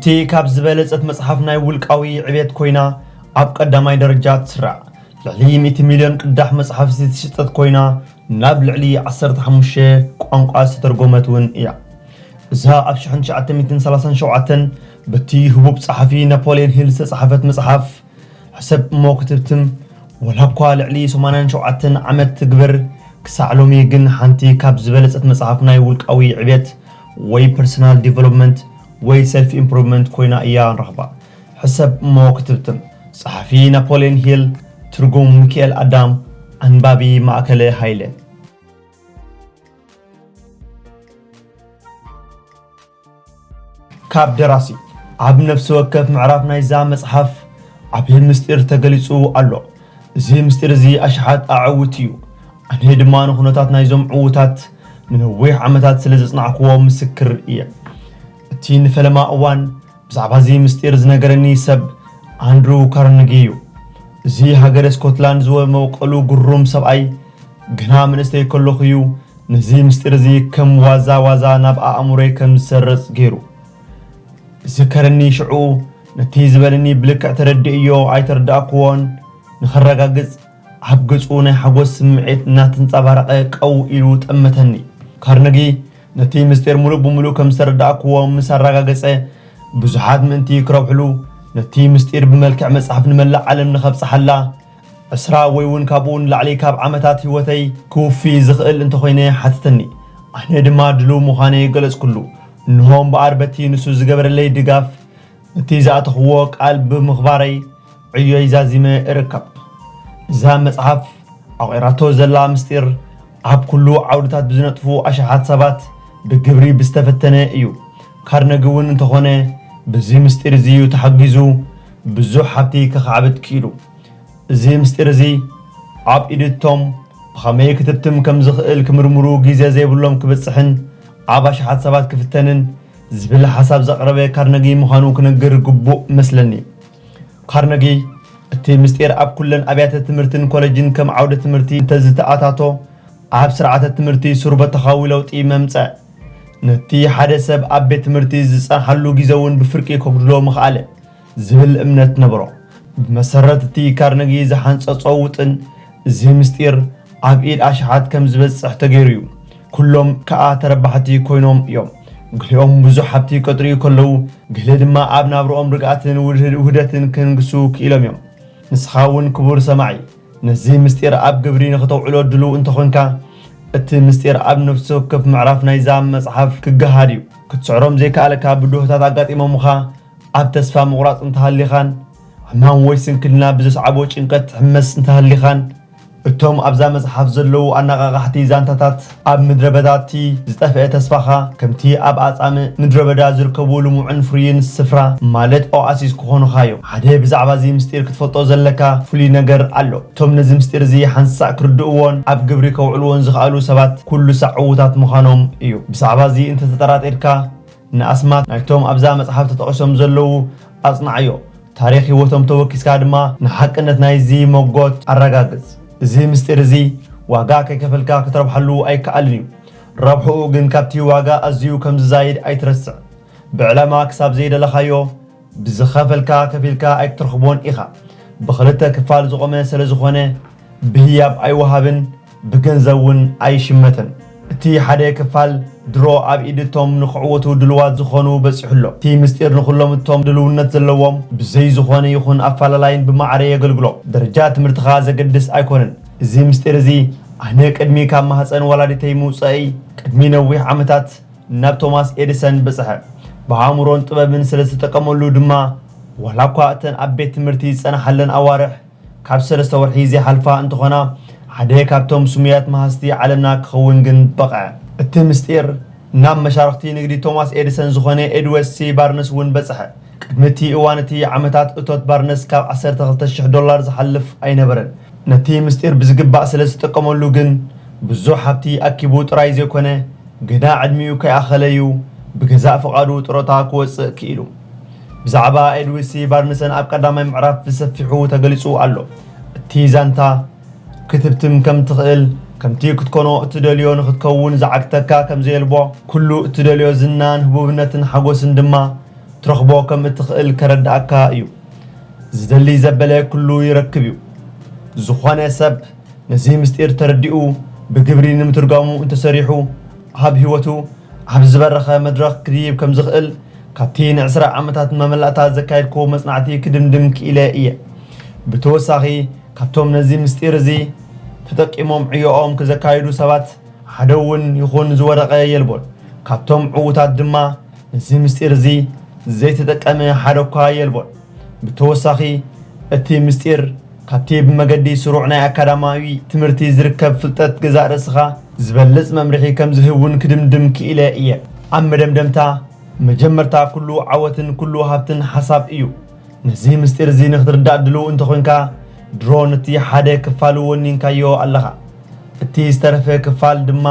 እቲ ካብ ዝበለጸት መጽሓፍ ናይ ውልቃዊ ዕቤት ኮይና ኣብ ቀዳማይ ደረጃ ትስራዕ። ልዕሊ ሚእቲ ሚልዮን ቅዳሕ መጽሓፍ ዝተሸጠት ኮይና ናብ ልዕሊ ዓሰርተ ሓሙሽተ ቋንቋ ዝተተርጎመት እውን እያ። እዛ ኣብ ሽሕን ትሽዓተ ሚእትን ሰላሳን ሸውዓተን በቲ ህቡብ ጸሓፊ ናፖልዮን ሂል ዝተጻሕፈት መጽሓፍ ሕሰብ እሞ ክትብትም ወላ እኳ ልዕሊ ሰማንያን ሸውዓተን ዓመት ትግበር፣ ክሳዕ ሎሚ ግን ሓንቲ ካብ ዝበለጸት መጽሓፍ ናይ ውልቃዊ ዕቤት ወይ ፐርሰናል ዲቨሎፕመንት ወይ ሰልፍ ኢምፕሩቭመንት ኮይና እያ ንረኽባ። ሕሰብ እሞ ክትብትም። ጸሓፊ ናፖልዮን ሂል፣ ትርጉም ሚኪኤል ኣዳም፣ ኣንባቢ ማእከለ ሃይለ። ካብ ደራሲ። ኣብ ነፍሲ ወከፍ ምዕራፍ ናይዛ መጽሓፍ ዓቢ ምስጢር ተገሊጹ ኣሎ። እዚ ምስጢር እዚ ኣሽሓት ኣዕውት እዩ። ኣነ ድማ ንኹነታት ናይዞም ዕዉታት ንነዊሕ ዓመታት ስለ ዘጽናዕክዎ ምስክር እየ። እቲ ንፈለማ እዋን ብዛዕባ እዚ ምስጢር ዝነገረኒ ሰብ ኣንድሩ ካርነጊ እዩ። እዚ ሃገረ ስኮትላንድ ዝወመቀሉ ግሩም ሰብኣይ ገና መንእሰይ ከለኹ እዩ ነዚ ምስጢር እዚ ከም ዋዛ ዋዛ ናብ ኣእምሮይ ከም ዝሰርጽ ገይሩ። ዝከረኒ ሽዑ ነቲ ዝበለኒ ብልክዕ ተረዲእዮ ኣይተረዳእክዎን፣ ንኸረጋግጽ ኣብ ገጹ ናይ ሓጎስ ስምዒት እናተንጸባረቐ ቀው ኢሉ ጠመተኒ። ካርነጊ ነቲ ምስጢር ምሉእ ብምሉእ ከም ዝተረዳእክዎ ምስ ኣረጋገጸ፣ ብዙሓት ምእንቲ ክረብሕሉ፣ ነቲ ምስጢር ብመልክዕ መጽሓፍ ንመላእ ዓለም ንኸብጽሓላ፣ ዕስራ ወይ እውን ካብኡ ንላዕሊ ካብ ዓመታት ህይወተይ ክውፊ ዝኽእል እንተኾይነ ሓተተኒ። ኣነ ድማ ድሉው ምዃነይ ገለጽኩሉ። እንሆ እምበኣር በቲ ንሱ ዝገበረለይ ድጋፍ፣ ነቲ ዝኣተኽዎ ቃል ብምኽባረይ ዕዮይ ዛዚመ እርከብ። እዛ መጽሓፍ ዓቑራቶ ዘላ ምስጢር ኣብ ኩሉ ዓውድታት ብዝነጥፉ ኣሽሓት ሰባት ብግብሪ ብዝተፈተነ እዩ። ካርነጊ እውን እንተኾነ በዚ ምስጢር እዚ እዩ ተሓጊዙ ብዙሕ ሃብቲ ከኻዕብት ክኢሉ። እዚ ምስጢር እዚ ኣብ ኢድቶም ብኸመይ ክትብትም ከም ዝኽእል ክምርምሩ ግዜ ዘይብሎም ክብጽሕን ኣብ ኣሽሓት ሰባት ክፍተንን ዝብል ሓሳብ ዘቕረበ ካርነጊ ምዃኑ ክነግር ግቡእ መስለኒ። ካርነጊ እቲ ምስጢር ኣብ ኩለን ኣብያተ ትምህርትን ኮለጅን ከም ዓውደ ትምህርቲ እንተዝተኣታቶ ኣብ ስርዓተ ትምህርቲ ሱር በተኻዊ ለውጢ መምጸ። ነቲ ሓደ ሰብ ኣብ ቤት ትምህርቲ ዝጸንሓሉ ግዜ እውን ብፍርቂ ከጉድሎ ምኽኣለ ዝብል እምነት ነበሮ። ብመሰረት እቲ ካርነጊ ዝሓንጸጾ ውጥን፣ እዚ ምስጢር ኣብ ኢድ ኣሽሓት ከም ዝበጽሕ ተገይሩ እዩ። ኩሎም ከኣ ተረባሕቲ ኮይኖም እዮም። ገሊኦም ብዙሕ ሃብቲ ከጥርዩ ከለዉ፣ ገለ ድማ ኣብ ናብርኦም ርግኣትን ውህድ-፣ ውህደትን ከንግሱ ክኢሎም እዮም። ንስኻ እውን ክቡር ሰማዒ፣ ነዚ ምስጢር ኣብ ግብሪ ንኽተውዕሎ ድሉው እንተኾንካ፣ እቲ ምስጢር ኣብ ነፍሲ ወከፍ ምዕራፍ ናይዛ መጽሓፍ ክገሃድ እዩ። ክትስዕሮም ዘይከኣለካ ብድሆታት ኣጋጢሞምኻ፣ ኣብ ተስፋ ምቑራጽ እንተሃሊኻን፣ ሕማም ወይ ስንክልና ብዘስዓቦ ጭንቀት ትሕመስ እንተሃሊኻን፣ እቶም ኣብዛ መጽሓፍ ዘለዉ ኣነቓቓሕቲ ዛንታታት ኣብ ምድረ በዳ እቲ ዝጠፍአ ተስፋኻ፣ ከምቲ ኣብ ኣጻምእ ምድረ በዳ ዝርከቡ ልሙዕን ፍሩይን ስፍራ፣ ማለት ኦኣሲስ፣ ክኾኑኻ እዮም። ሓደ ብዛዕባ እዚ ምስጢር ክትፈልጦ ዘለካ ፍሉይ ነገር ኣሎ። እቶም ነዚ ምስጢር እዚ ሓንሳእ ክርድእዎን ኣብ ግብሪ ከውዕልዎን ዝኸኣሉ ሰባት ኩሉ ሳዕ ዕዉታት ምዃኖም እዩ። ብዛዕባ እዚ እንተተጠራጢርካ፣ ንኣስማት ናይቶም ኣብዛ መጽሓፍ ተጠቒሶም ዘለዉ ኣጽንዓዮ። ታሪኽ ህይወቶም ተወኪስካ ድማ ንሓቅነት ናይዚ መጎት ኣረጋግጽ። እዚ ምስጢር እዚ ዋጋ ከይከፈልካ ክትረብሓሉ ኣይከኣልን እዩ። ረብሕኡ ግን ካብቲ ዋጋ ኣዝዩ ከም ዝዛይድ ኣይትረስዕ። ብዕላማ ክሳብ ዘይደለኻዮ ብዝኸፈልካ ከፊልካ ኣይክትረኽቦን ኢኻ። ብኽልተ ክፋል ዝቖመ ስለ ዝኾነ ብህያብ ኣይወሃብን፣ ብገንዘብ እውን ኣይሽመትን። እቲ ሓደ ክፋል ድሮ ኣብ ኢድ እቶም ንኽዕወቱ ድሉዋት ዝኾኑ በጺሑ ኣሎ። እቲ ምስጢር ንኹሎም እቶም ድልውነት ዘለዎም ብዘይ ዝኾነ ይኹን ኣፈላላይን ብማዕረ የገልግሎም። ደረጃ ትምህርትኻ ዘገድስ ኣይኮነን። እዚ ምስጢር እዚ ኣነ ቅድሚ ካብ ማህፀን ወላዲተይ ምውፀእይ ቅድሚ ነዊሕ ዓመታት ናብ ቶማስ ኤዲሰን በጽሐ። ብኣእምሮን ጥበብን ስለ ዝተጠቀመሉ ድማ፣ ዋላ እኳ እተን ኣብ ቤት ትምህርቲ ዝጸንሓለን ኣዋርሕ ካብ ሰለስተ ወርሒ ዘይሓልፋ እንተኾና፣ ሓደ ካብቶም ስሙያት መሃዝቲ ዓለምና ክኸውን ግን በቕዐ። እቲ ምስጢር ናብ መሻርኽቲ ንግዲ ቶማስ ኤዲሰን ዝኾነ ኤድወርድ ሲ ባርነስ እውን በጽሐ። ቅድሚ እቲ እዋን እቲ ዓመታት እቶት ባርነስ ካብ ዓሰርተ ክልተ ሽሕ ዶላር ዝሓልፍ ኣይነበረን። ነቲ ምስጢር ብዝግባእ ስለ ዝጥቀመሉ ግን፣ ብዙሕ ሃብቲ ኣኪቡ ጥራይ ዘይኮነ፣ ገና ዕድሚኡ ከይኣኸለ እዩ ብገዛእ ፍቓዱ ጥሮታ ክወጽእ ክኢሉ። ብዛዕባ ኤድዊን ሲ ባርንሰን ኣብ ቀዳማይ ምዕራፍ ብሰፊሑ ተገሊጹ ኣሎ። እቲ ዛንታ ክትብትም ከም ትኽእል፣ ከምቲ ክትኮኖ እትደልዮ ንኽትከውን ዝዓግተካ ከም ዘየልቦ፣ ኩሉ እትደልዮ ዝናን ህቡብነትን ሓጎስን ድማ ክትረኽቦ ከም እትኽእል ከረድኣካ እዩ። ዝደሊ ዘበለ ኩሉ ይረክብ እዩ። ዝኾነ ሰብ ነዚ ምስጢር ተረዲኡ ብግብሪ ንምትርጓሙ እንተሰሪሑ፣ ኣብ ህይወቱ ኣብ ዝበረኸ መድረኽ ክድይብ ከም ዝኽእል ካብቲ ንዕስራ ዓመታት መመላእታ ዘካየድክዎ መጽናዕቲ ክድምድም ክኢለ እየ። ብተወሳኺ፣ ካብቶም ነዚ ምስጢር እዚ ተጠቂሞም ዕዮኦም ክዘካይዱ ሰባት ሓደ እውን ይኹን ዝወደቐ የልቦን። ካብቶም ዕዉታት ድማ ነዚ ምስጢር እዚ ዘይተጠቀመ ሓደ እኳ የልቦን። ብተወሳኺ፣ እቲ ምስጢር ካብቲ ብመገዲ ስሩዕ ናይ ኣካዳማዊ ትምህርቲ ዝርከብ ፍልጠት ገዛእ ርእስኻ ዝበልጽ መምርሒ ከም ዝህብ እውን ክድምድም ክኢለ እየ። ኣብ መደምደምታ፣ መጀመርታ ኩሉ ዓወትን ኩሉ ሃብትን ሓሳብ እዩ። ነዚ ምስጢር እዚ ንኽትርዳእ ድሉው እንተኾንካ፣ ድሮ ነቲ ሓደ ክፋሉ ወኒንካዮ ኣለኻ። እቲ ዝተረፈ ክፋል ድማ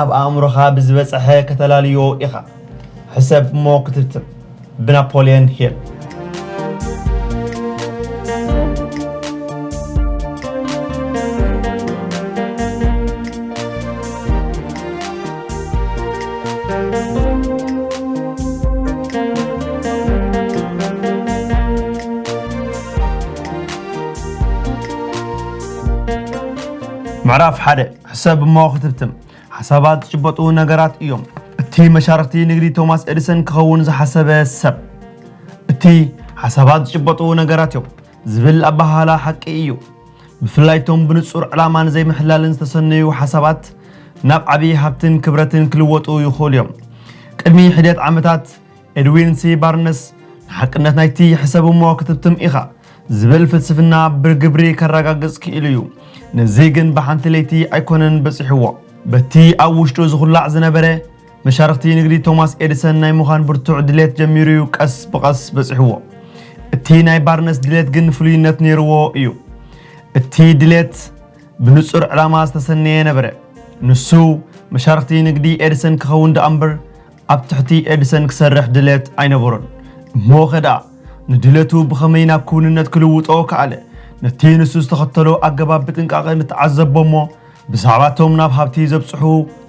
ኣብ ኣእምሮኻ ብዝበጽሐ ከተላልዮ ኢኻ። ሕሰብ እሞ ክትብትም። ብናፖልዮን ሂል። ምዕራፍ ሓደ። ሕሰብ እሞ ክትብትም። ሓሳባት ዝጭበጡ ነገራት እዮም። እቲ መሻርኽቲ ንግዲ ቶማስ ኤዲሰን ክኸውን ዝሓሰበ ሰብ፣ እቲ ሓሳባት ዝጭበጡ ነገራት እዮም ዝብል ኣበሃህላ ሓቂ እዩ። ብፍላይ እቶም ብንጹር ዕላማን ዘይምሕላልን ዝተሰነዩ ሓሳባት ናብ ዓቢ ሃብትን ክብረትን ክልወጡ ይኽእሉ እዮም። ቅድሚ ሒደት ዓመታት፣ ኤድዊን ሲ ባርነስ ንሓቅነት ናይቲ ሕሰብ እሞ ክትብትም ኢኻ ዝብል ፍልስፍና ብግብሪ ከረጋግጽ ክኢሉ እዩ። ነዚ ግን ብሓንቲ ለይቲ ኣይኮነን በጺሕዎ። በቲ ኣብ ውሽጡ ዝኹላዕ ዝነበረ መሻርኽቲ ንግዲ ቶማስ ኤዲሰን ናይ ምዃን ብርቱዕ ድሌት ጀሚሩ እዩ ቀስ ብቐስ በጺሕዎ። እቲ ናይ ባርነስ ድሌት ግን ፍሉይነት ነይርዎ እዩ። እቲ ድሌት ብንጹር ዕላማ ዝተሰነየ ነበረ። ንሱ መሻርኽቲ ንግዲ ኤዲሰን ክኸውን ደኣ እምበር ኣብ ትሕቲ ኤዲሰን ክሰርሕ ድሌት ኣይነበሮን። እሞ ኸ ደኣ ንድሌቱ ብኸመይ ናብ ክውንነት ክልውጦ ከኣለ? ነቲ ንሱ ዝተኸተሎ ኣገባብ ብጥንቃቐ ንተዓዘቦ እሞ ብዛዕባቶም ናብ ሃብቲ ዘብጽሑ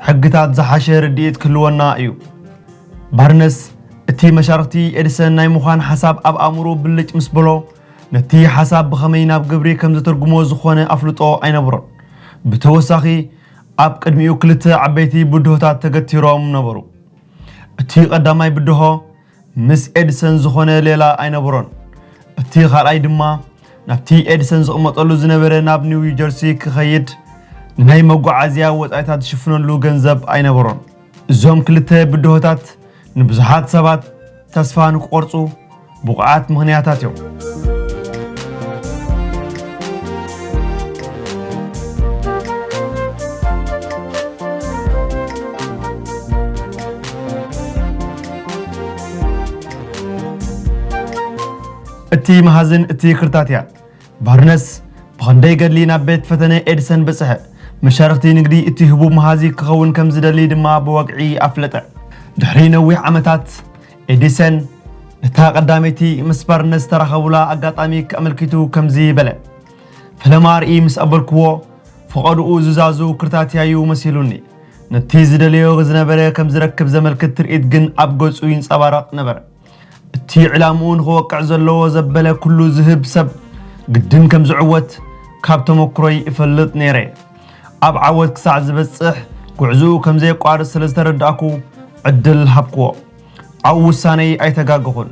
ሕግታት ዝሓሸ ርድኢት ክህልወና እዩ። ባርነስ እቲ መሻርኽቲ ኤዲሰን ናይ ምዃን ሓሳብ ኣብ ኣእምሮ ብልጭ ምስ በሎ፣ ነቲ ሓሳብ ብኸመይ ናብ ግብሪ ከም ዘተርጉሞ ዝኾነ ኣፍልጦ ኣይነበሮን። ብተወሳኺ፣ ኣብ ቅድሚኡ ክልተ ዓበይቲ ብድሆታት ተገቲሮም ነበሩ። እቲ ቀዳማይ ብድሆ፣ ምስ ኤዲሰን ዝኾነ ሌላ ኣይነበሮን። እቲ ካልኣይ ድማ፣ ናብቲ ኤዲሰን ዝቕመጠሉ ዝነበረ ናብ ኒው ጀርሲ ክኸይድ ንናይ መጓዓዝያ ወጻኢታት ዝሽፍነሉ ገንዘብ ኣይነበሮን። እዞም ክልተ ብድሆታት ንብዙሓት ሰባት ተስፋ ንክቖርጹ ብቑዓት ምኽንያታት እዮም። እቲ መሃዝን እቲ ክርታትያን። ባርነስ ብኸንደይ ገድሊ ናብ ቤት ፈተነ ኤዲሰን በጽሐ። መሻርኽቲ ንግዲ እቲ ህቡብ መሃዚ ክኸውን ከም ዝደሊ ድማ ብወግዒ ኣፍለጠ። ድሕሪ ነዊሕ ዓመታት፣ ኤዲሰን ነታ ቀዳመይቲ ምስ ባርነስ ዝተራኸቡላ ኣጋጣሚ ኣመልኪቱ ከምዚ በለ፣ "ፈለማ ርኢ ምስ ኣበልክዎ፣ ፈቐድኡ ዝዛዙ ክርታትያዩ መሲሉኒ። ነቲ ዝደለዮ ዝነበረ ከም ዝረክብ ዘመልክት ትርኢት ግን ኣብ ገጹ ይንጸባረቕ ነበረ። እቲ ዕላምኡ ንኽወቅዕ ዘለዎ ዘበለ ኩሉ ዝህብ ሰብ ግድን ከም ዝዕወት ካብ ተመክሮይ እፈልጥ ነይረ። ኣብ ዓወት ክሳዕ ዝበጽሕ ጉዕዝኡ ከም ዘየቋርጽ ስለ ዝተረዳእኩ ዕድል ሃብክዎ። ኣብ ውሳነይ ኣይተጋገኹን።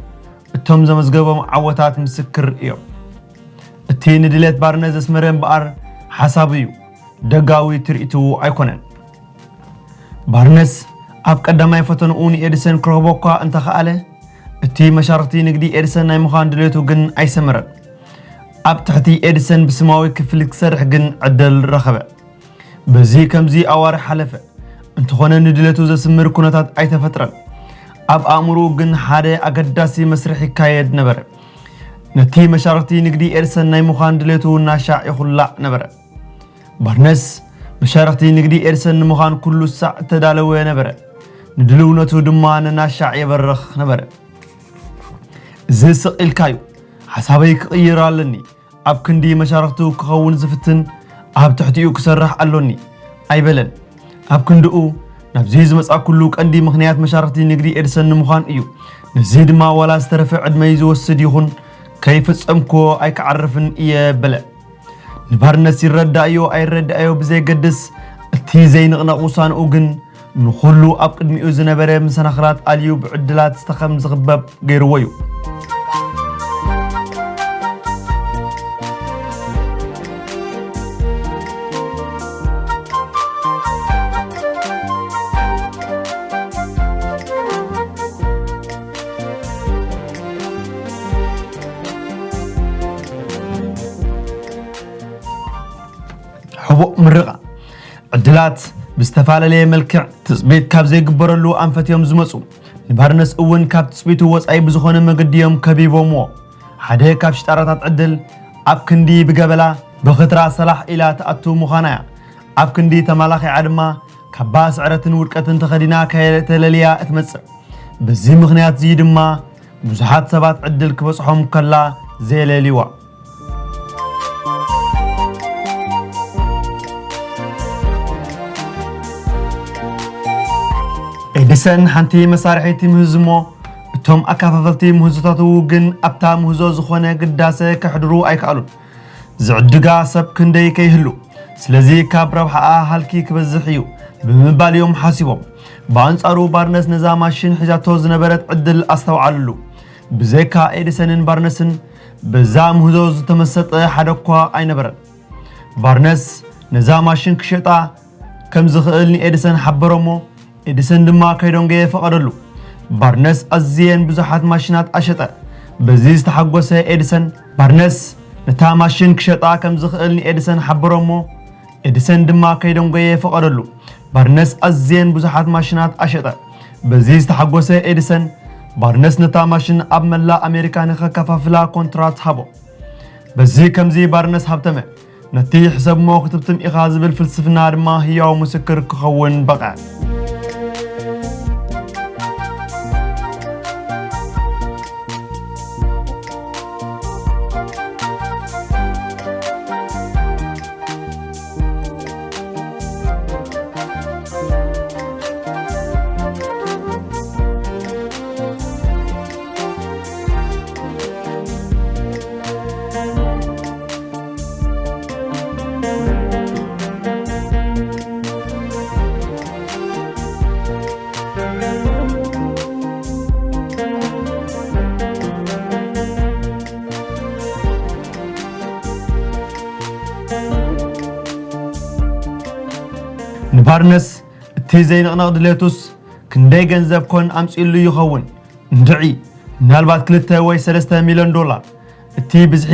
እቶም ዘመዝገቦም ዓወታት ምስክር እዮም።" እቲ ንድሌት ባርነት ዘስመረ እምበኣር ሓሳቡ እዩ፣ ደጋዊ ትርኢቱ ኣይኮነን። ባርነስ ኣብ ቀዳማይ ፈተንኡ ንኤዲሰን ክረኽቦ እኳ እንተኸኣለ፣ እቲ መሻርኽቲ ንግዲ ኤዲሰን ናይ ምዃን ድሌቱ ግን ኣይሰመረን። ኣብ ትሕቲ ኤዲሰን ብስማዊ ክፍሊት ክሰርሕ ግን ዕድል ረኸበ። በዚ ከምዚ ኣዋርሕ ሓለፈ። እንተኾነ ንድሌቱ ዘስምር ኩነታት ኣይተፈጥረን። ኣብ ኣእምሮኡ ግን ሓደ ኣገዳሲ መስርሕ ይካየድ ነበረ። ነቲ መሻርኽቲ ንግዲ ኤዲሰን ናይ ምዃን ድሌቱ እናሻዕ ይኹላዕ ነበረ። ባርነስ መሻርኽቲ ንግዲ ኤዲሰን ንምዃን ኩሉ ሳዕ እተዳለወ ነበረ። ንድልውነቱ ድማ ነናሻዕ የበርኽ ነበረ። "እዚ ስቕ ኢልካዩ፣ ሓሳበይ ክቕይር ኣለኒ፣ ኣብ ክንዲ መሻርኽቱ ክኸውን ዝፍትን ኣብ ትሕቲኡ ክሰርሕ ኣሎኒ" ኣይበለን። ኣብ ክንድኡ፣ ናብዚ ዝመጻእኩሉ ቀንዲ ምኽንያት መሻርኽቲ ንግዲ ኤዲሰን ንምዃን እዩ። ነዚ ድማ ዋላ ዝተረፈ ዕድመይ ዝወስድ ይኹን፣ ከይፈጸምክዎ ኣይክዓርፍን እየ በለ። ንባርነስ ይረዳእዮ ኣይረዳእዮ ብዘየገድስ፣ እቲ ዘይንቕነቕ ውሳንኡ ግን ንኹሉ ኣብ ቅድሚኡ ዝነበረ መሰናኽላት ኣልዩ ብዕድላት ዝተኸም ዝኽበብ ገይርዎ እዩ። ሕቡእ ምርቓ። ዕድላት ብዝተፈላለየ መልክዕ ትጽቢት ካብ ዘይግበረሉ ኣንፈት እዮም ዝመጹ። ንባርነስ እውን ካብ ትጽቢቱ ወጻኢ ብዝኾነ መገዲ እዮም ከቢቦምዎ። ሓደ ካብ ሽጣራታት ዕድል ኣብ ክንዲ ብገበላ ብኽትራ ሰላሕ ኢላ ትኣቱ ምዃና እያ። ኣብ ክንዲ ተማላኺዓ ድማ ካባ ስዕረትን ውድቀትን ተኸዲና ከየተለልያ እትመጽእ። በዚ ምኽንያት እዚ ድማ ብዙሓት ሰባት ዕድል ክበጽሖም ከላ ዘየለልይዋ። ኤዲሰን ሓንቲ መሳርሒት ይምህዝ እሞ፣ እቶም ኣካፋፈልቲ ምህዞታቱ ግን ኣብታ ምህዞ ዝኾነ ግዳሰ ከሕድሩ ኣይከኣሉን። ዝዕድጋ ሰብ ክንደይ ከይህሉ፣ ስለዚ ካብ ረብሓኣ ሃልኪ ክበዝሕ እዩ ብምባል እዮም ሓሲቦም። ብኣንጻሩ ባርነስ ነዛ ማሽን ሒዛቶ ዝነበረት ዕድል ኣስተውዓልሉ። ብዘይካ ኤዲሰንን ባርነስን በዛ ምህዞ ዝተመሰጠ ሓደ እኳ ኣይነበረን። ባርነስ ነዛ ማሽን ክሸጣ ከም ዝኽእል ንኤዲሰን ሓበሮ እሞ፣ ኤዲሰን ድማ ከይደንጎየ ፈቐደሉ። ባርነስ ኣዝየን ብዙሓት ማሽናት ኣሸጠ። በዚ ዝተሓጎሰ ኤዲሰን፣ ባርነስ ነታ ማሽን ክሸጣ ከም ዝኽእል ንኤዲሰን ሓበሮ እሞ፣ ኤዲሰን ድማ ከይደንጎየ ፈቐደሉ። ባርነስ ኣዝየን ብዙሓት ማሽናት ኣሸጠ። በዚ ዝተሓጎሰ ኤዲሰን፣ ባርነስ ነታ ማሽን ኣብ መላእ ኣሜሪካ ንኸከፋፍላ ኮንትራት ሃቦ። በዚ ከምዚ ባርነስ ሃብተመ። ነቲ ሕሰብ እሞ ክትብትም ኢኻ ዝብል ፍልስፍና ድማ ህያው ምስክር ክኸውን በቕዐ። ንባርነስ እቲ ዘይንቕነቕ ድሌቱስ ክንደይ ገንዘብ ኮን ኣምጺእሉ ይኸውን? እንድዒ፣ ምናልባት ክልተ ወይ ሰለስተ ሚልዮን ዶላር። እቲ ብዝሒ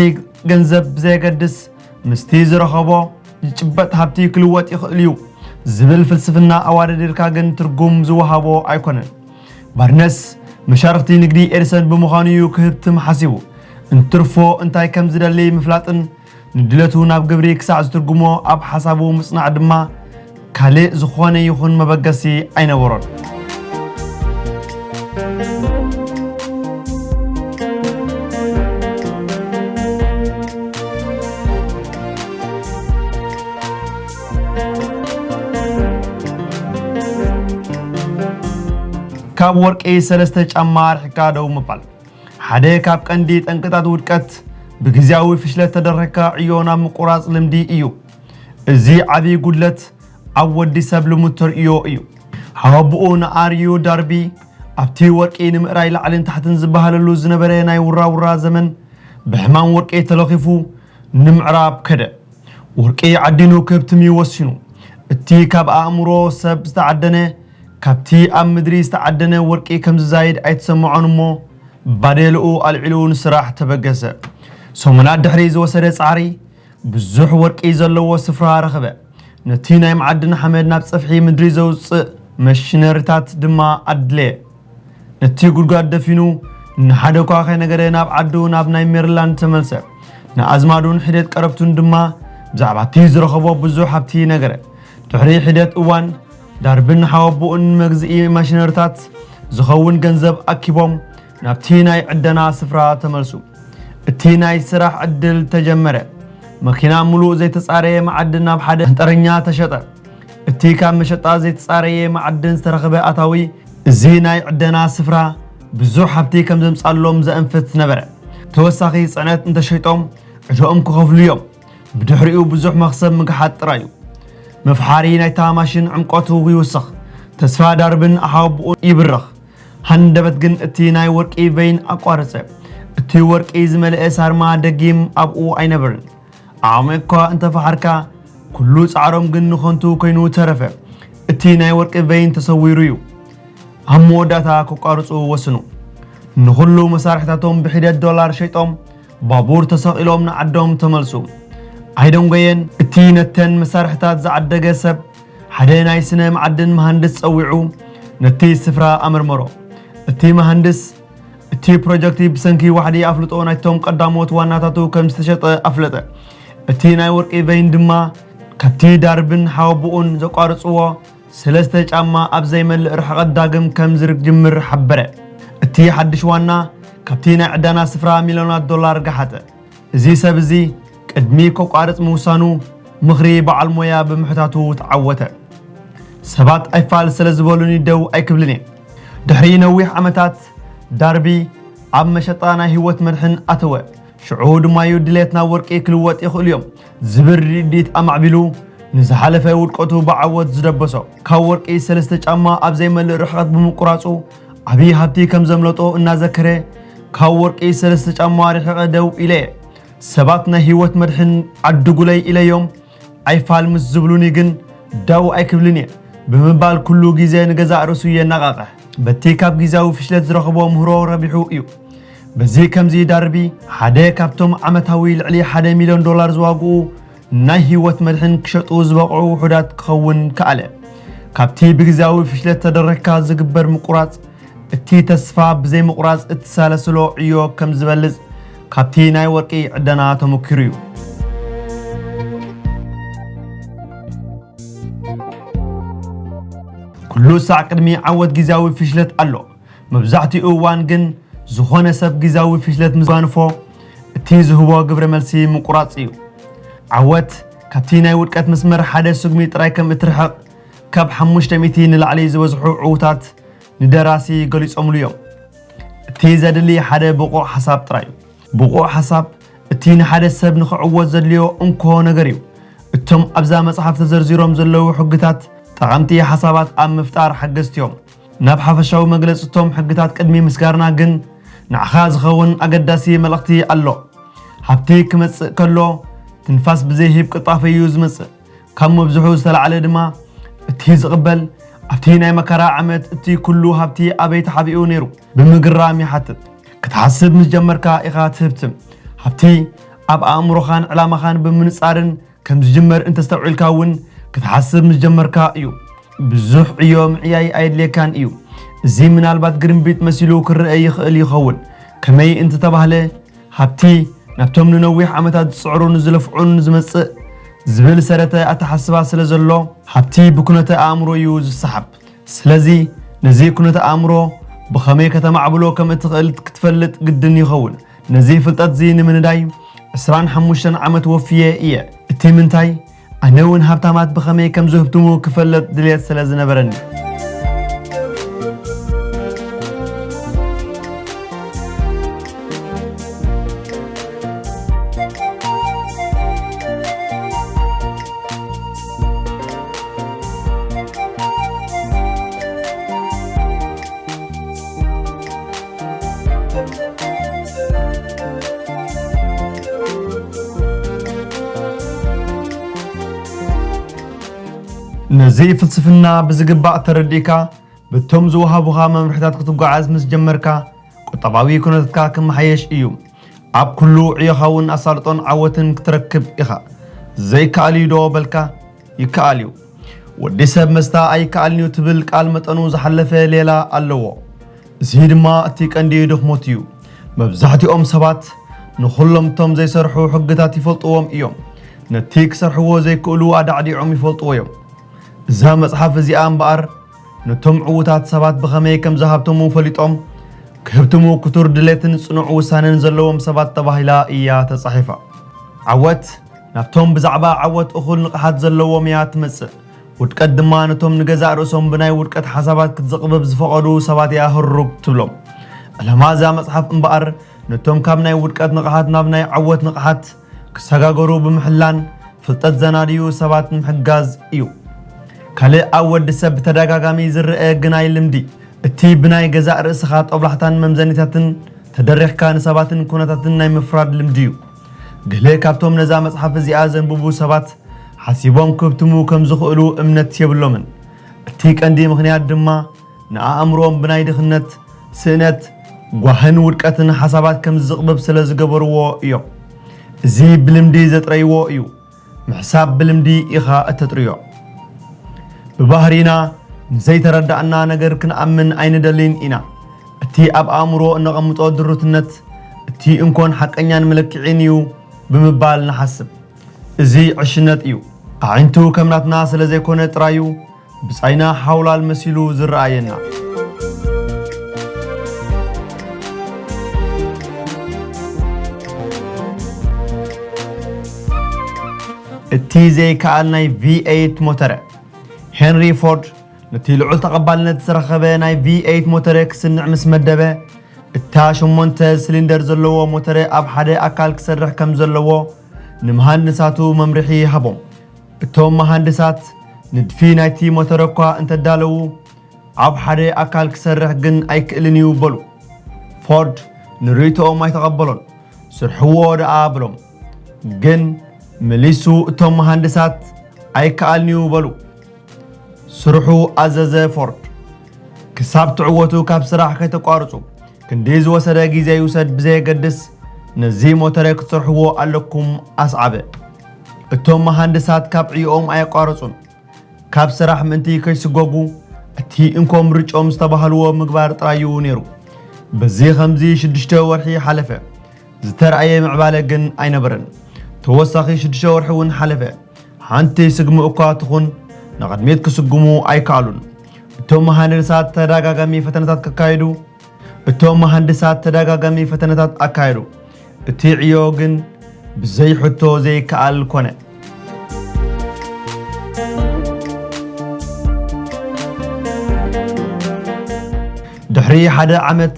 ገንዘብ ብዘየገድስ፣ ምስቲ ዝረኸቦ ዝጭበጥ ሃብቲ ክልወጥ ይኽእል እዩ ዝብል ፍልስፍና ኣዋደዲርካ ግን ትርጉም ዝወሃቦ ኣይኮነን። ባርነስ መሻርኽቲ ንግዲ ኤድሰን ብምዃኑ እዩ ክህብትም ሓሲቡ። እንትርፎ እንታይ ከም ዝደሊ ምፍላጥን ንድለቱ ናብ ግብሪ ክሳዕ ዝትርጉሞ ኣብ ሓሳቡ ምጽናዕ ድማ ካልእ ዝኾነ ይኹን መበገሲ ኣይነበሮን። ካብ ወርቂ ሰለስተ ጫማ ኣርሒቕካ ደው ምባል። ሓደ ካብ ቀንዲ ጠንቅታት ውድቀት፣ ብግዝያዊ ፍሽለት ተደረኽካ ዕዮ ናብ ምቁራጽ ልምዲ እዩ። እዚ ዓቢ ጉድለት ኣብ ወዲ ሰብ ልሙድ ተርእዮ እዩ። ሓወቦኡ ንኣርዩ ዳርቢ ኣብቲ ወርቂ ንምእራይ ላዕልን ታሕትን ዝበሃለሉ ዝነበረ ናይ ውራውራ ዘመን፣ ብሕማም ወርቂ ተለኺፉ ንምዕራብ ከደ። ወርቂ ዓዲኑ ክህብትም እዩ ወሲኑ። እቲ ካብ ኣእምሮ ሰብ ዝተዓደነ፣ ካብቲ ኣብ ምድሪ ዝተዓደነ ወርቂ ከም ዝዛይድ ኣይተሰምዖን እሞ፣ ባዴልኡ ኣልዒሉ ንስራሕ ተበገሰ። ሰሙናት ድሕሪ ዝወሰደ ጻዕሪ፣ ብዙሕ ወርቂ ዘለዎ ስፍራ ረኸበ። ነቲ ናይ መዓድን ሓመድ ናብ ጸፍሒ ምድሪ ዘውጽእ መሽነሪታት ድማ ኣድለየ። ነቲ ጉድጓድ ደፊኑ፣ ንሓደ እኳ ከይነገረ ናብ ዓዱ፣ ናብ ናይ ሜሪላንድ ተመልሰ። ንኣዝማዱን ሒደት ቀረብቱን ድማ ብዛዕባ እቲ ዝረኸቦ ብዙሕ ሃብቲ ነገረ። ድሕሪ ሒደት እዋን፣ ዳርብን ሓወቦኡን ንመግዝኢ ማሽነሪታት ዝኸውን ገንዘብ ኣኪቦም ናብቲ ናይ ዕደና ስፍራ ተመልሱ። እቲ ናይ ስራሕ ዕድል ተጀመረ። መኪና ምሉእ ዘይተጻረየ መዓድን ናብ ሓደ ጠረኛ ተሸጠ። እቲ ካብ መሸጣ ዘይተጻረየ መዓድን ዝተረኽበ ኣታዊ፣ እዚ ናይ ዕደና ስፍራ ብዙሕ ሃብቲ ከም ዘምጻሎም ዘእንፍት ነበረ። ተወሳኺ ጽዕነት እንተሸይጦም ዕዳኦም ክኸፍሉ እዮም። ብድሕሪኡ ብዙሕ መኽሰብ ምግሓጥ ጥራይ እዩ። መፍሓሪ ናይታ ማሽን ዕምቆቱ ይውስኽ። ተስፋ ዳርብን ኣሓውብኡ ይብርኽ። ሃንደበት ግን እቲ ናይ ወርቂ ቨይን ኣቋረጸ። እቲ ወርቂ ዝመልአ ሳርማ ደጊም ኣብኡ ኣይነበርን። ዓሚቕ እኳ እንተፈሓርካ፣ ኩሉ ጻዕሮም ግን ንኸንቱ ኮይኑ ተረፈ። እቲ ናይ ወርቂ ቨይን ተሰዊሩ እዩ። ኣብ መወዳእታ ከቋርጹ ወስኑ። ንኹሉ መሳርሕታቶም ብሒደት ዶላር ሸይጦም፣ ባቡር ተሰቒሎም ንዓዶም ተመልሱ። ኣይደንጎየን፣ እቲ ነተን መሳርሕታት ዝዓደገ ሰብ፣ ሓደ ናይ ስነ መዓድን መሃንድስ ጸዊዑ ነቲ ስፍራ ኣመርመሮ። እቲ መሃንድስ፣ እቲ ፕሮጀክት ብሰንኪ ዋሕዲ ኣፍልጦ ናይቶም ቀዳሞት ዋናታቱ ከም ዝተሸጠ ኣፍለጠ። እቲ ናይ ወርቂ ቨይን ድማ፣ ካብቲ ዳርብን ሓወቦኡን ዘቋርጽዎ ሰለስተ ጫማ ኣብ ዘይመልእ ርሕቐት ዳግም ከም ዝጅምር ሓበረ። እቲ ሓድሽ ዋና፣ ካብቲ ናይ ዕዳና ስፍራ ሚልዮናት ዶላር ገሓጠ። እዚ ሰብ እዚ ቅድሚ ከቋርጽ ምውሳኑ፣ ምኽሪ በዓል ሞያ ብምሕታቱ ተዓወተ። ሰባት ኣይፋል ስለ ዝበሉኒ ደው ኣይክብልን እየ። ድሕሪ ነዊሕ ዓመታት፣ ዳርቢ ኣብ መሸጣ ናይ ህይወት መድሕን ኣተወ። ሽዑ ድማ'ዩ ድሌት ናብ ወርቂ ክልወጥ ይኽእሉ እዮም ዝብል ርድኢት ኣማዕቢሉ፣ ንዝሓለፈ ውድቀቱ ብዓወት ዝደበሶ። ካብ ወርቂ ሰለስተ ጫማ ኣብ ዘይመልእ ርሕቐት ብምቁራጹ፣ ዓብዪ ሃብቲ ከም ዘምለጦ እናዘከረ፣ ካብ ወርቂ ሰለስተ ጫማ ርሒቐ ደው ኢለ እየ። ሰባት ናይ ህይወት መድሕን ዓድጉለይ ኢለዮም፣ ኣይፋል ምስ ዝብሉኒ ግን ደው ኣይክብልን እየ ብምባል ኩሉ ግዜ ንገዛእ ርእሱ የነቓቕሕ። በቲ ካብ ግዜያዊ ፍሽለት ዝረኽቦ ምህሮ ረቢሑ እዩ። በዚ ከምዚ ዳርቢ ሓደ ካብቶም ዓመታዊ ልዕሊ ሓደ ሚልዮን ዶላር ዝዋግኡ ናይ ህይወት መድሕን ክሸጡ ዝበቕዑ ውሑዳት ክኸውን ከኣለ። ካብቲ ብግዜያዊ ፍሽለት ተደረግካ ዝግበር ምቁራጽ፣ እቲ ተስፋ ብዘይ ምቑራጽ እትሳለስሎ ዕዮ ከም ዝበልጽ ካብቲ ናይ ወርቂ ዕደና ተመኪሩ እዩ። ኩሉ ሳዕ ቅድሚ ዓወት ግዜያዊ ፍሽለት ኣሎ። መብዛሕትኡ እዋን ግን ዝኾነ ሰብ ግዜያዊ ፍሽለት ምስ ጓንፎ፣ እቲ ዝህቦ ግብረ መልሲ ምቁራጽ እዩ። ዓወት ካብቲ ናይ ውድቀት መስመር ሓደ ስጉሚ ጥራይ ከም እትርሕቕ፣ ካብ ሓሙሽተ ሚእቲ ንላዕሊ ዝበዝሑ ዕዉታት ንደራሲ ገሊጾምሉ እዮም። እቲ ዘድሊ ሓደ ብቑዕ ሓሳብ ጥራይ እዩ። ብቑዕ ሓሳብ እቲ ንሓደ ሰብ ንኽዕወት ዘድልዮ እንኮ ነገር እዩ። እቶም ኣብዛ መጽሓፍ ተዘርዚሮም ዘለዉ ሕግታት ጠቐምቲ ሓሳባት ኣብ ምፍጣር ሓገዝቲ እዮም። ናብ ሓፈሻዊ መግለጺ እቶም ሕግታት ቅድሚ ምስጋርና ግን፣ ንዓኻ ዝኸውን ኣገዳሲ መልእኽቲ ኣሎ። ሃብቲ ክመጽእ ከሎ፣ ትንፋስ ብዘይህብ ቅልጣፈ እዩ ዝመጽእ። ካብ ምብዝሑ ዝተላዕለ ድማ፣ እቲ ዝቕበል፣ ኣብቲ ናይ መከራ ዓመት እቲ ኩሉ ሃብቲ ኣበይ ተሓቢኡ ነይሩ? ብምግራም ይሓትት። ክትሓስብ ምስ ጀመርካ ኢኻ ትህብትም። ሃብቲ ኣብ ኣእምሮኻን ዕላማኻን ብምንጻርን ከም ዝጅመር እንተስተውዒልካ እውን፣ ክትሓስብ ምስ ጀመርካ እዩ። ብዙሕ ዕዮ ምዕያይ ኣየድልየካን እዩ። እዚ ምናልባት ግርምቢጥ መሲሉ ክረአ ይኽእል ይኸውን። ከመይ እንተተባህለ፣ ሃብቲ ናብቶም ንነዊሕ ዓመታት ዝጽዕሩን ዝለፍዑን ዝመጽእ ዝብል ሰረተ ኣተሓስባ ስለ ዘሎ፣ ሃብቲ ብኩነተ ኣእምሮ እዩ ዝሰሓብ። ስለዚ፣ ነዚ ኩነተ ኣእምሮ ብኸመይ ከተማዕብሎ ከም እትኽእል ክትፈልጥ ግድን ይኸውን። ነዚ ፍልጠት'ዚ ንምንዳይ ዕስራን ሓሙሽተን ዓመት ወፍየ እየ። እቲ ምንታይ፣ ኣነ እውን ሃብታማት ብኸመይ ከም ዝህብትሙ ክፈልጥ ድልየት ስለ ዝነበረኒ። ነዚ ፍልስፍና ብዝግባእ ተረዲእካ፣ በቶም ዝወሃቡኻ መምርሒታት ክትጓዓዝ ምስ ጀመርካ፣ ቁጠባዊ ኩነታትካ ክመሓየሽ እዩ። ኣብ ኩሉ ዕዮኻ እውን ኣሳልጦን ዓወትን ክትረክብ ኢኻ። ዘይከኣል እዩ ዶ በልካ? ይከኣል እዩ። ወዲ ሰብ መስታ ኣይከኣልን እዩ ትብል ቃል መጠኑ ዝሓለፈ ሌላ ኣለዎ። እዚ ድማ እቲ ቀንዲ ድኽመት እዩ። መብዛሕትኦም ሰባት ንኹሎም እቶም ዘይሰርሑ ሕግታት ይፈልጥዎም እዮም። ነቲ ክሰርሕዎ ዘይክእሉ ኣዳዕዲዖም ይፈልጥዎ እዮም። እዛ መጽሓፍ እዚኣ እምበኣር፣ ነቶም ዕዉታት ሰባት ብኸመይ ከም ዝሃብተሙ ፈሊጦም ክህብትሙ ክቱር ድሌትን ጽኑዕ ውሳነን ዘለዎም ሰባት ተባሂላ እያ ተጻሒፋ። ዓወት ናብቶም ብዛዕባ ዓወት እኹል ንቕሓት ዘለዎም እያ ትመጽእ። ውድቀት ድማ ነቶም ንገዛእ ርእሶም ብናይ ውድቀት ሓሳባት ክትዘቕብብ ዝፈቐዱ ሰባት እያ ህሩግ ትብሎም። ዕላማ እዛ መጽሓፍ እምበኣር፣ ነቶም ካብ ናይ ውድቀት ንቕሓት ናብ ናይ ዓወት ንቕሓት ክሰጋገሩ ብምሕላን፣ ፍልጠት ዘናድዩ ሰባት ንምሕጋዝ እዩ። ካልእ ኣብ ወዲ ሰብ ብተደጋጋሚ ዝረአ ግናይ ልምዲ፣ እቲ ብናይ ገዛእ ርእስኻ ጦብላሕታን መምዘኒታትን ተደሪኽካ ንሰባትን ኩነታትን ናይ ምፍራድ ልምዲ እዩ። ገለ ካብቶም ነዛ መጽሓፍ እዚኣ ዘንብቡ ሰባት ሓሲቦም ክህብትሙ ከም ዝኽእሉ እምነት የብሎምን። እቲ ቀንዲ ምኽንያት ድማ ንኣእምሮኦም ብናይ ድኽነት፣ ስእነት፣ ጓህን ውድቀትን ሓሳባት ከም ዝቕብብ ስለ ዝገበርዎ እዮም። እዚ ብልምዲ ዘጥረይዎ እዩ። ምሕሳብ ብልምዲ ኢኻ እተጥርዮ። ብባህሪና ንዘይተረዳእና ነገር ክንኣምን ኣይንደልን ኢና። እቲ ኣብ ኣእምሮ እነቐምጦ ድሩትነት እቲ እንኮን ሓቀኛን መለክዒን እዩ ብምባል ንሓስብ። እዚ ዕሽነት እዩ። ኣዒንቱ ከም ናትና ስለ ዘይኮነ ጥራዩ ብጻይና ሓውላል መሲሉ ዝረኣየና። እቲ ዘይከኣል ናይ ቪ ኤይት ሞተረ። ሄንሪ ፎርድ ነቲ ልዑል ተቐባልነት ዝረኸበ ናይ ቪ ኤይት ሞተረ ክስንዕ ምስ መደበ፣ እታ ሸሞንተ ሲሊንደር ዘለዎ ሞተረ ኣብ ሓደ ኣካል ክሰርሕ ከም ዘለዎ ንመሃንድሳቱ መምርሒ ሃቦም። እቶም መሃንድሳት ንድፊ ናይቲ ሞተር እኳ እንተዳለዉ፣ ኣብ ሓደ ኣካል ክሰርሕ ግን ኣይክእልን እዩ በሉ። ፎርድ ንርእይቶኦም ኣይተቐበሎን። ስርሕዎ ደኣ በሎም። ግን መሊሱ እቶም መሃንድሳት ኣይከኣልን እዩ በሉ። ስርሑ ኣዘዘ ፎርድ። ክሳብ ትዕወቱ ካብ ስራሕ ከይተቋርጹ፣ ክንዲ ዝወሰደ ግዜ ይውሰድ ብዘየገድስ፣ ነዚ ሞተረ ክትሰርሕዎ ኣለኩም ኣስዓበ። እቶም መሃንድሳት ካብ ዕዮኦም ኣየቋረጹን። ካብ ስራሕ ምእንቲ ከይስጎጉ፣ እቲ እንኮ ምርጭኦም ዝተባህልዎ ምግባር ጥራይ እዩ ነይሩ። በዚ ኸምዚ ሽዱሽተ ወርሒ ሓለፈ። ዝተራእየ ምዕባለ ግን ኣይነበረን። ተወሳኺ ሽዱሽተ ወርሒ እውን ሓለፈ። ሓንቲ ስግሚ እኳ ትኹን ንቕድሚት ክስጉሙ ኣይከኣሉን። እቶም መሃንድሳት ተደጋጋሚ ፈተነታት ከካየዱ፣ እቶም መሃንድሳት ተደጋጋሚ ፈተነታት ኣካየዱ። እቲ ዕዮ ግን ብዘይ ሕቶ ዘይከኣል ኮነ። ድሕሪ ሓደ ዓመት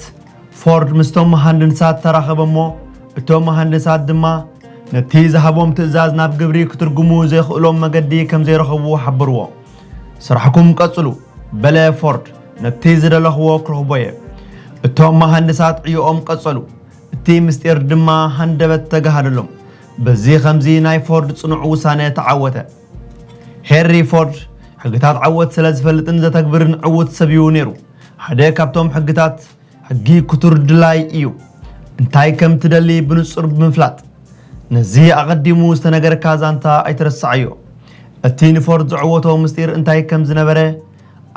ፎርድ ምስቶም መሃንድሳት ተራኸበ እሞ፣ እቶም መሃንድሳት ድማ ነቲ ዝሃቦም ትእዛዝ ናብ ግብሪ ክትርጉሙ ዘይኽእሎም መገዲ ከም ዘይረኸቡ ሓበርዎ። "ስራሕኩም ቀጽሉ" በለ ፎርድ፣ "ነቲ ዝደለኽዎ ክረኽቦ እየ።" እቶም መሃንድሳት ዕዮኦም ቀጸሉ፣ እቲ ምስጢር ድማ ሃንደበት ተጋሃደሎም። በዚ ኸምዚ ናይ ፎርድ ጽኑዕ ውሳነ ተዓወተ። ሄንሪ ፎርድ ሕግታት ዓወት ስለ ዝፈልጥን ዘተግብርን ዕዉት ሰብ እዩ ነይሩ። ሓደ ካብቶም ሕግታት፣ ሕጊ ክቱር ድላይ እዩ። እንታይ ከም ትደሊ ብንጹር ብምፍላጥ፣ ነዚ ኣቐዲሙ ዝተነገረካ ዛንታ ኣይትረስዓዮ። እቲ ንፎርድ ዘዕወቶ ምስጢር እንታይ ከም ዝነበረ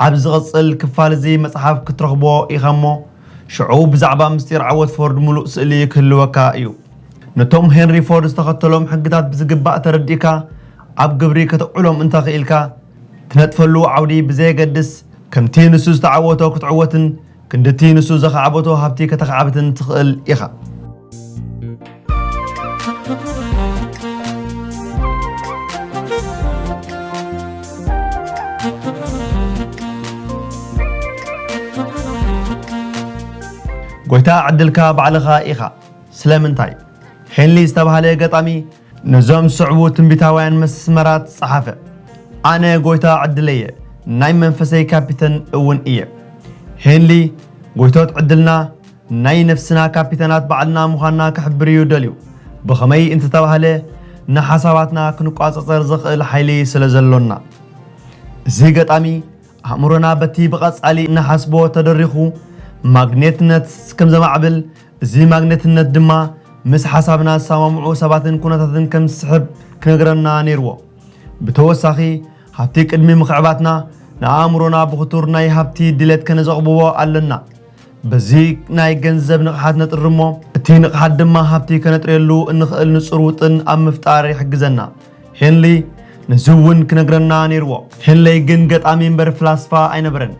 ኣብ ዝቕጽል ክፋል እዚ መጽሓፍ ክትረኽቦ ኢኻ እሞ፣ ሽዑ ብዛዕባ ምስጢር ዓወት ፎርድ ምሉእ ስእሊ ክህልወካ እዩ። ነቶም ሄንሪ ፎርድ ዝተኸተሎም ሕግታት ብዝግባእ ተረዲእካ ኣብ ግብሪ ከተውዕሎም እንተኽኢልካ፣ ትነጥፈሉ ዓውዲ ብዘየገድስ፣ ከምቲ ንሱ ዝተዓወቶ ክትዕወትን ክንድቲ ንሱ ዘኻዕበቶ ሃብቲ ከተኻዕብትን ትኽእል ኢኻ። ጎይታ ዕድልካ ባዕልኻ ኢኻ። ስለምንታይ? ሄንሊ ዝተባህለ ገጣሚ ነዞም ዝስዕቡ ትንቢታውያን መስመራት ጸሓፈ። "ኣነ ጎይታ ዕድለየ፣ ናይ መንፈሰይ ካፒተን እውን እየ።" ሄንሊ፣ ጎይቶት ዕድልና፣ ናይ ነፍስና ካፒተናት ባዕልና ምዃንና ክሕብር እዩ ደልዩ። ብኸመይ እንተተባህለ፣ ንሓሳባትና ክንቋጸጸር ዘኽእል ሓይሊ ስለ ዘሎና። እዚ ገጣሚ፣ ኣእምሮና በቲ ብቐጻሊ እንሓስቦ ተደሪኹ ማግኔትነት ከም ዘማዕብል፣ እዚ ማግኔትነት ድማ ምስ ሓሳብና ዝሰማምዑ ሰባትን ኩነታትን ከም ዝስሕብ ክነግረና ነይርዎ። ብተወሳኺ፣ ሃብቲ ቅድሚ ምኽዕባትና ንኣእምሮና ብኽቱር ናይ ሃብቲ ድሌት ከነዘቕብቦ ኣለና። በዚ ናይ ገንዘብ ንቕሓት ነጥሪ እሞ፣ እቲ ንቕሓት ድማ ሃብቲ ከነጥርየሉ እንኽእል ንጹር ውጥን ኣብ ምፍጣር ይሕግዘና። ሄንሊ ነዚ እውን ክነግረና ነይርዎ። ሄንለይ ግን ገጣሚ እምበር ፍላስፋ ኣይነበረን።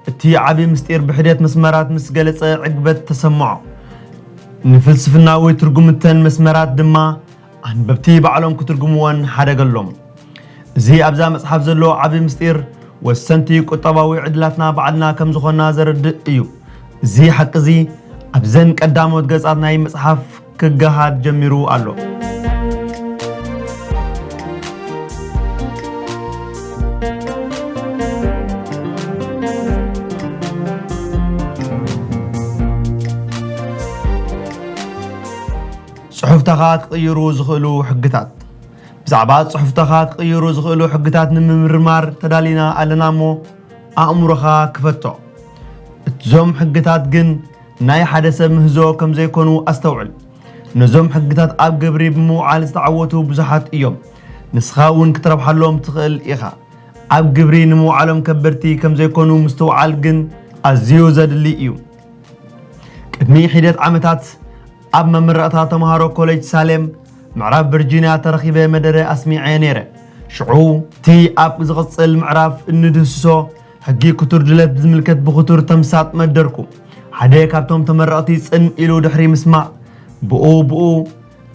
እቲ ዓቢ ምስጢር ብሕደት መስመራት ምስ ገለጸ ዕግበት ተሰምዖ። ንፍልስፍናዊ ትርጉም እተን መስመራት ድማ ኣንበብቲ ባዕሎም ክትርጉምወን ሓደገሎም። እዚ ኣብዛ መጽሓፍ ዘሎ ዓቢ ምስጢር፣ ወሰንቲ ቁጠባዊ ዕድላትና ባዕልና ከም ዝኾንና ዘረድእ እዩ። እዚ ሓቂ እዚ ኣብዘን ቀዳሞት ገጻት ናይ መጽሓፍ ክገሃድ ጀሚሩ ኣሎ። ጽሑፍታኻ ክቕይሩ ዝኽእሉ ሕግታት። ብዛዕባ ጽሑፍታኻ ክቕይሩ ዝኽእሉ ሕግታት ንምምርማር ተዳሊና ኣለና እሞ፣ ኣእምሮኻ ክፈቶ። እዞም ሕግታት ግን ናይ ሓደ ሰብ ምህዞ ከም ዘይኮኑ ኣስተውዕል። ነዞም ሕግታት ኣብ ግብሪ ብምውዓል ዝተዓወቱ ብዙሓት እዮም። ንስኻ እውን ክትረብሓሎም ትኽእል ኢኻ። ኣብ ግብሪ ንምውዓሎም ከበድቲ ከም ዘይኮኑ ምስትውዓል ግን ኣዝዩ ዘድሊ እዩ። ቅድሚ ሒደት ዓመታት ኣብ መመረቕታ ተምሃሮ ኮሌጅ ሳሌም ምዕራብ ቨርጂንያ ተረኺበ መደረ ኣስሚዐ ነይረ። ሽዑ እቲ ኣብ ዝቕጽል ምዕራፍ እንድህስሶ ሕጊ ክቱር ድሌት ዝምልከት ብክቱር ተምሳጥ መደርኩ። ሓደ ካብቶም ተመረቕቲ ጽን ኢሉ ድሕሪ ምስማዕ፣ ብኡ ብኡ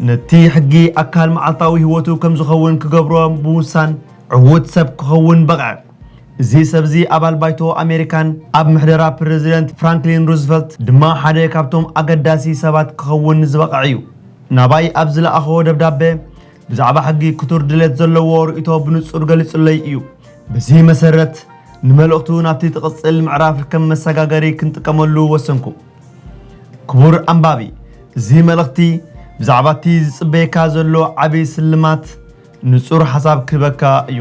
ነቲ ሕጊ ኣካል መዓልታዊ ህይወቱ ከም ዝኸውን ክገብሮ ብምውሳን ዕዉት ሰብ ክኸውን በቕዐ። እዚ ሰብዚ ኣባል ባይቶ ኣሜሪካን ኣብ ምሕደራ ፕረዚደንት ፍራንክሊን ሩዝቨልት ድማ ሓደ ካብቶም ኣገዳሲ ሰባት ክኸውን ዝበቕዐ እዩ። ናባይ ኣብ ዝለኣኾ ደብዳበ ብዛዕባ ሕጊ ክቱር ድሌት ዘለዎ ርእይቶ ብንጹር ገሊጹለይ እዩ። በዚ መሰረት ንመልእኽቱ ናብቲ ትቕጽል ምዕራፍ ከም መሰጋገሪ ክንጥቀመሉ ወሰንኩ። ክቡር ኣንባቢ፣ እዚ መልእኽቲ ብዛዕባ እቲ ዝጽበየካ ዘሎ ዓቢ ስልማት ንጹር ሓሳብ ክህበካ እዩ።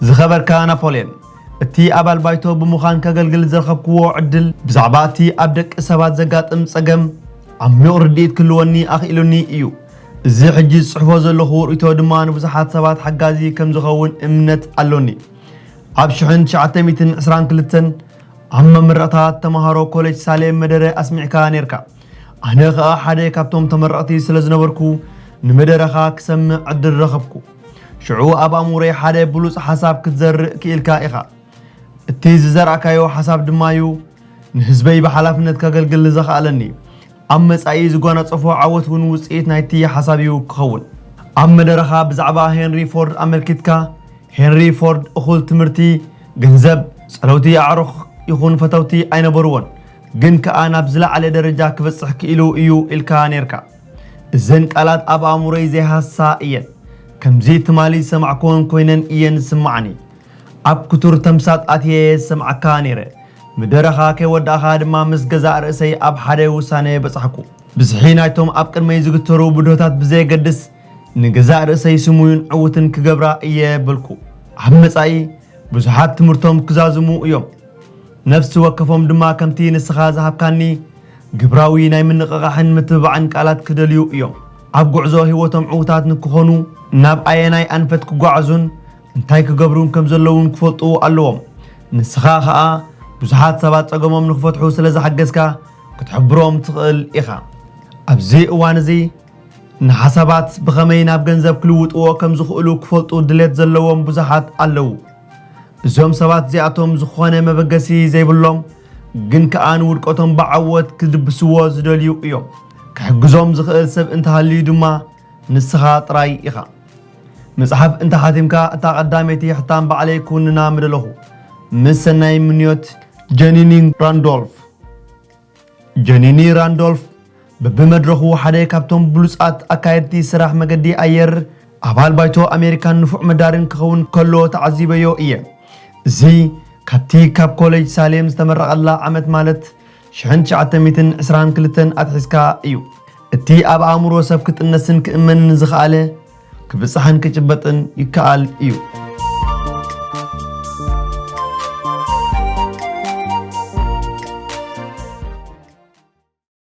ዝኸበርካ ናፖልዮን፣ እቲ ኣባል ባይቶ ብምዃን ከገልግል ዝረኸብክዎ ዕድል፣ ብዛዕባ እቲ ኣብ ደቂ ሰባት ዘጋጥም ጸገም ዓሚቕ ርድኢት ክህልወኒ ኣኽኢሉኒ እዩ። እዚ ሕጂ ዝጽሕፎ ዘለኹ ርእይቶ ድማ ንብዙሓት ሰባት ሓጋዚ ከም ዝኸውን እምነት ኣሎኒ። ኣብ ሽሕን ትሽዓተ ሚእትን ዕስራን ክልተን ኣብ መመረቕታ ተመሃሮ ኮሌጅ ሳሌም መደረ ኣስሚዕካ ነይርካ። ኣነ ኸኣ ሓደ ካብቶም ተመረቕቲ ስለ ዝነበርኩ፣ ንመደረኻ ክሰምዕ ዕድል ረኸብኩ። ሽዑ ኣብ ኣእምሮይ ሓደ ብሉጽ ሓሳብ ክትዘርእ ክኢልካ ኢኻ። እቲ ዝዘራእካዮ ሓሳብ ድማ እዩ ንህዝበይ ብሓላፍነት ከገልግል ዘኽኣለኒ። ኣብ መጻኢ ዝጓናጸፎ ዓወት እውን ውጽኢት ናይቲ ሓሳብ እዩ ክኸውን። ኣብ መደረኻ ብዛዕባ ሄንሪ ፎርድ ኣመልኪትካ፣ ሄንሪ ፎርድ እኹል ትምህርቲ፣ ገንዘብ፣ ጸለውቲ ኣዕሩኽ ይኹን ፈተውቲ ኣይነበርዎን፣ ግን ከኣ ናብ ዝለዓለ ደረጃ ክበጽሕ ክኢሉ እዩ ኢልካ ነይርካ። እዘን ቃላት ኣብ ኣእምሮይ ዘይሃሳ እየን። ከምዚ ትማሊ ዝሰማዕክወን ኮይነን እየን ዝስምዓኒ። ኣብ ክቱር ተምሳጥ ኣትየ ዝሰምዓካ ነይረ። መደረኻ ከይወዳእኻ ድማ ምስ ገዛእ ርእሰይ ኣብ ሓደ ውሳነ በጻሕኩ። ብዝሒ ናይቶም ኣብ ቅድመይ ዝግተሩ ብድሆታት ብዘየገድስ፣ ንገዛእ ርእሰይ ስሙይን ዕዉትን ክገብራ እየ በልኩ። ኣብ መጻኢ ብዙሓት ትምህርቶም ክዛዝሙ እዮም። ነፍሲ ወከፎም ድማ ከምቲ ንስኻ ዝሃብካኒ ግብራዊ ናይ ምንቕቓሕን ምትብባዕን ቃላት ክደልዩ እዮም። ኣብ ጉዕዞ ህይወቶም ዕዉታት ንክኾኑ፣ ናብ ኣየናይ ኣንፈት ክጓዓዙን እንታይ ክገብሩን ከም ዘለውን ክፈልጡ ኣለዎም። ንስኻ ኸኣ ብዙሓት ሰባት ጸገሞም ንክፈትሑ ስለ ዝሓገዝካ፣ ክትሕብሮም ትኽእል ኢኻ። ኣብዚ እዋን እዚ፣ ንሓሳባት ብኸመይ ናብ ገንዘብ ክልውጥዎ ከም ዝኽእሉ ክፈልጡ ድሌት ዘለዎም ብዙሓት ኣለዉ። እዞም ሰባት እዚኣቶም ዝኾነ መበገሲ ዘይብሎም፣ ግን ከኣ ንውድቀቶም ብዓወት ክድብስዎ ዝደልዩ እዮም። ክሕግዞም ዝኽእል ሰብ እንተሃልዩ ድማ ንስኻ ጥራይ ኢኻ። መጽሓፍ እንተሓቲምካ፣ እታ ቀዳመይቲ ሕታም ባዕለይ ክውንና ምደለኹ። ምስ ሰናይ ምንዮት፣ ጀኒኒ ራንዶልፍ። ጀኒኒ ራንዶልፍ በብመድረኹ ሓደ ካብቶም ብሉጻት ኣካየድቲ ስራሕ መገዲ ኣየር፣ ኣባል ባይቶ ኣሜሪካን ንፉዕ መዳርን ክኸውን ከሎ ተዓዚበዮ እየ። እዚ ካብቲ ካብ ኮሌጅ ሳሌም ዝተመረቐላ ዓመት፣ ማለት ሽሕን ትሽዓተ ሚእትን ዕስራን ክልተን ኣትሒዝካ እዩ። እቲ ኣብ ኣእምሮ ሰብ ክጥነስን ክእመንን ዝኸኣለ ክብጻሕን ክጭበጥን ይከኣል እዩ።